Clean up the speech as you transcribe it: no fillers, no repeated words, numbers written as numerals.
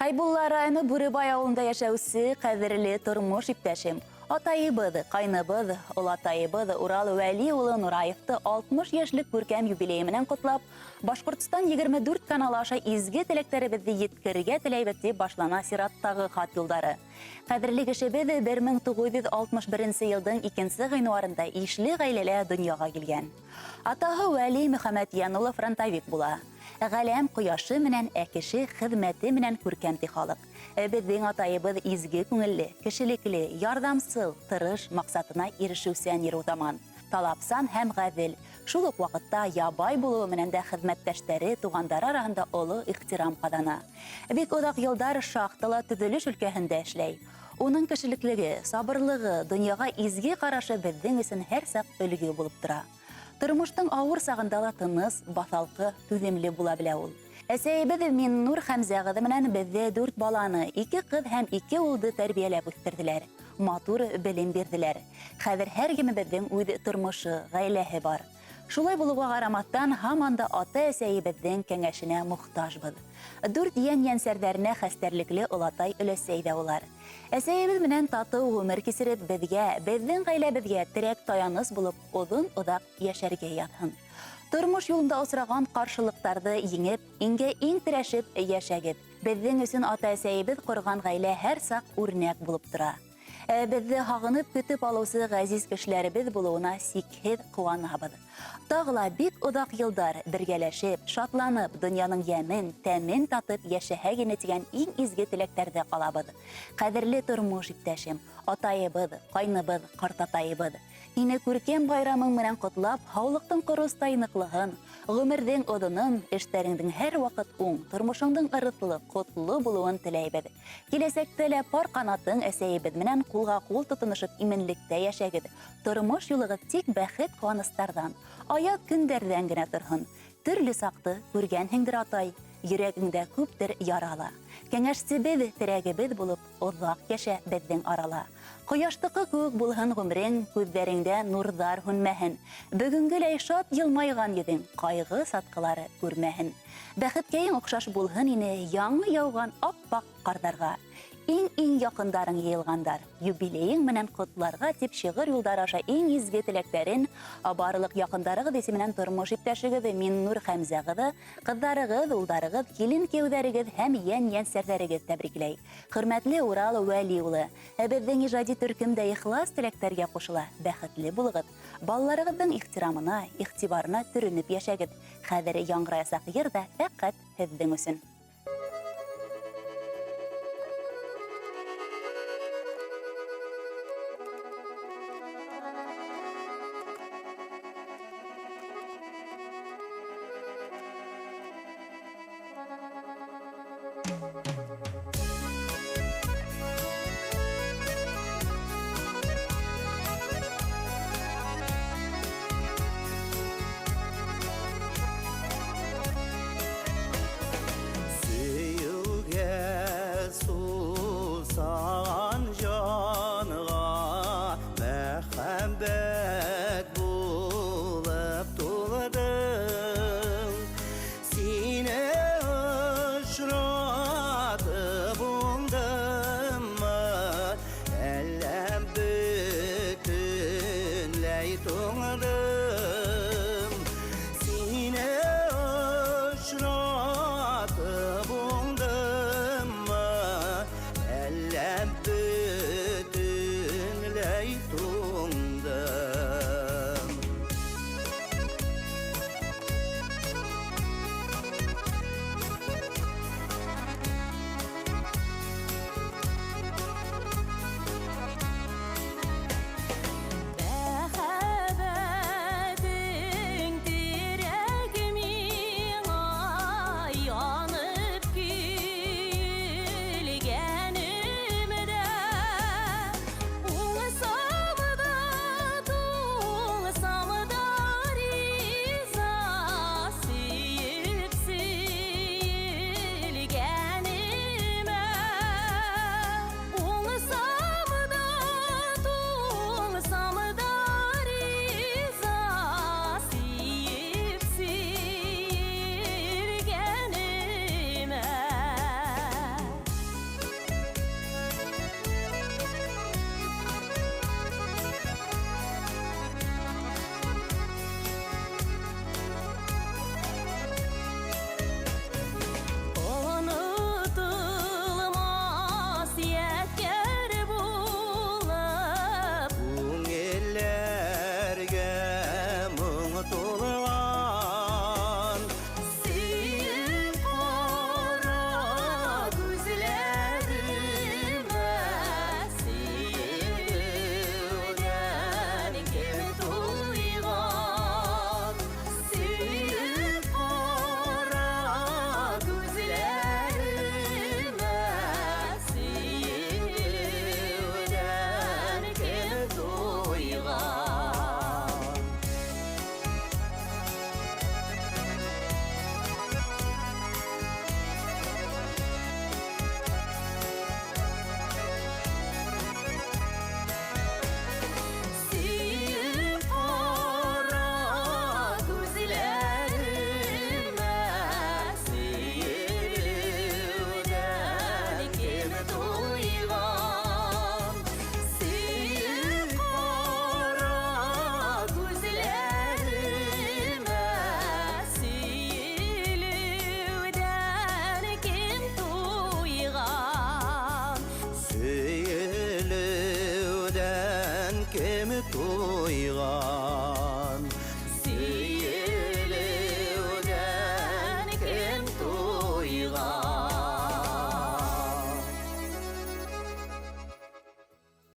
Хәйбулла районы Бүребай ауылында йәшәүсе ҡәҙерле тормош иптәшем, атайыбыҙ, ҡайныбыҙ, олатайыбыҙ Урал Вәли улы Нураевты 60 йәшлек күркәм юбилейы менән ҡотлап, Башҡортостан 24 каналы аша изге теләктәребеҙҙе еткерергә теләйбеҙ, тип башлана сираттағы хат юлдары. Ҡәҙерле кешебеҙ 1961 йылдың 2 ғинуарында ишле ғаиләлә донъяға килгән. Атаһы Вәли Мөхәммәтйән улы фронтовик була. Ғаләм ҡояшы менән, ә кеше хеҙмәте менән күркәм, ти халыҡ. Беҙҙең атайыбыҙ изге күңелле, кешелекле, ярҙамсыл, тырыш, маҡсатына ирешеүсән йөрөү талапсан һәм ғәҙел. Шул уҡ ваҡытта ябай булыуы менән дә хеҙмәттәштәре, туғандары араһында оло ихтирам ҡаҙана. Бик оҙаҡ йылдар шахтала төҙөлөш өлкәһендә эшләй. Уның кешелеклеге, сабырлығы, донъяға изге ҡарашы беҙҙең өсөн һәр саҡ өлгө булып тора. Тормоштоң ауыр сағында ла тыныс, баҫалҡы, түҙемле була белә ул. Әсәйебеҙ Миннур Хәмзә ҡыҙы менән беҙҙе 4 баланы, 2 ҡыҙ һәм 2 улды тәрбиәләп үҫтерҙеләр. Матур белем бирҙеләр. Хәҙер һәр кемебеҙҙең үҙ тормошо, ғаиләһе бар. Шулай булыуға ҡарамаҫтан, һаман да ата-әсәйебеҙҙең кәңәшенә мохтажбыҙ. 4 йән-йәнсәрҙәренә хәстәрлекле олатай өләсәй ҙә улар. Әсәйебеҙ менән татыу ғүмер кисереп, беҙгә, беҙҙең ғаиләбеҙгә терәк таяныс булып, оҙон-оҙаҡ йәшәргә яҙһын. Тормош юлында осраған ҡаршылыҡтарҙы еңеп, иңгә иң терәшеп йәшәгеҙ. Беҙҙең өсөн ата-әсәйебеҙ ҡорған ғаилә һәр саҡ үрнәк булып тора. Беҙҙе һағынып көтөп алыусы ғәзиз кешеләребеҙ булыуына сикһеҙ ҡыуанабыҙ. Тағы ла бик оҙаҡ йылдар бергәләшеп, шатланып, донъяның йәмен, тәмен татып йәшәһәк ине тигән иң изге теләктәрҙе ҡалабыҙ. Ҡәҙерле тормош иптәшем, атайыбыҙ, ҡайныбыҙ, ҡартатайыбыҙ. Һине күркәм байрамың менән ҡотлап, һаулыҡтың ҡоростай ныҡлыһын, ғүмерҙең оҙонон, эштәреңдең һәр ваҡыт уң, тормошоңдоң ырыҫлы, ҡотло булыуын теләйбеҙ. Киләсәктә лә пар ҡанатың әсәйебеҙ менән ҡулға ҡул тотоношоп именлектә йәшәгеҙ. Тормош юлығыҙ тик бәхет ҡыуаныстарҙан, аяҙ көндәрҙән генә торһон. Төрлө саҡты күргәнһеңдер, атай, йөрәгеңдә күптер ярала. Кәңәшсебеҙ, терәгебеҙ булып, оҙаҡ йәшә беҙҙең арала. Ҡояштыҡы кеүек булһын ғүмерең, күҙҙәреңдә нурҙар һүнмәһен. Бөгөнгөләй шат йылмайған йөҙөң, ҡайғы сатҡылары күрмәһен. Бәхеткәйең оҡшаш булһын ине яңы яуған аппаҡ ҡарҙарға. Иң-иң яҡындарың йыйылғандар, юбилейың менән ҡотларға тип шиғыр юлдары аша иң изге теләктәрен барлыҡ яҡындарығыҙ исеменән тормош иптәшегеҙ Миннур Хәмзә ҡыҙы, ҡыҙҙарығыҙ, улдарығыҙ, килен-кейәүҙәрегеҙ һәм йән-йәнсәрҙәрегеҙ тәбрикләй. Хөрмәтле Урал Вәли улы, беҙҙең ижади төркөм дә ихлас теләктәргә ҡушыла. Бәхетле булығыҙ. Балаларығыҙҙың ихтирамына, иғтибарына төрөнөп йәшәгеҙ. Хәҙер яңғыраясаҡ йыр ҙа фәҡәт һеҙҙең өсөн. туйға.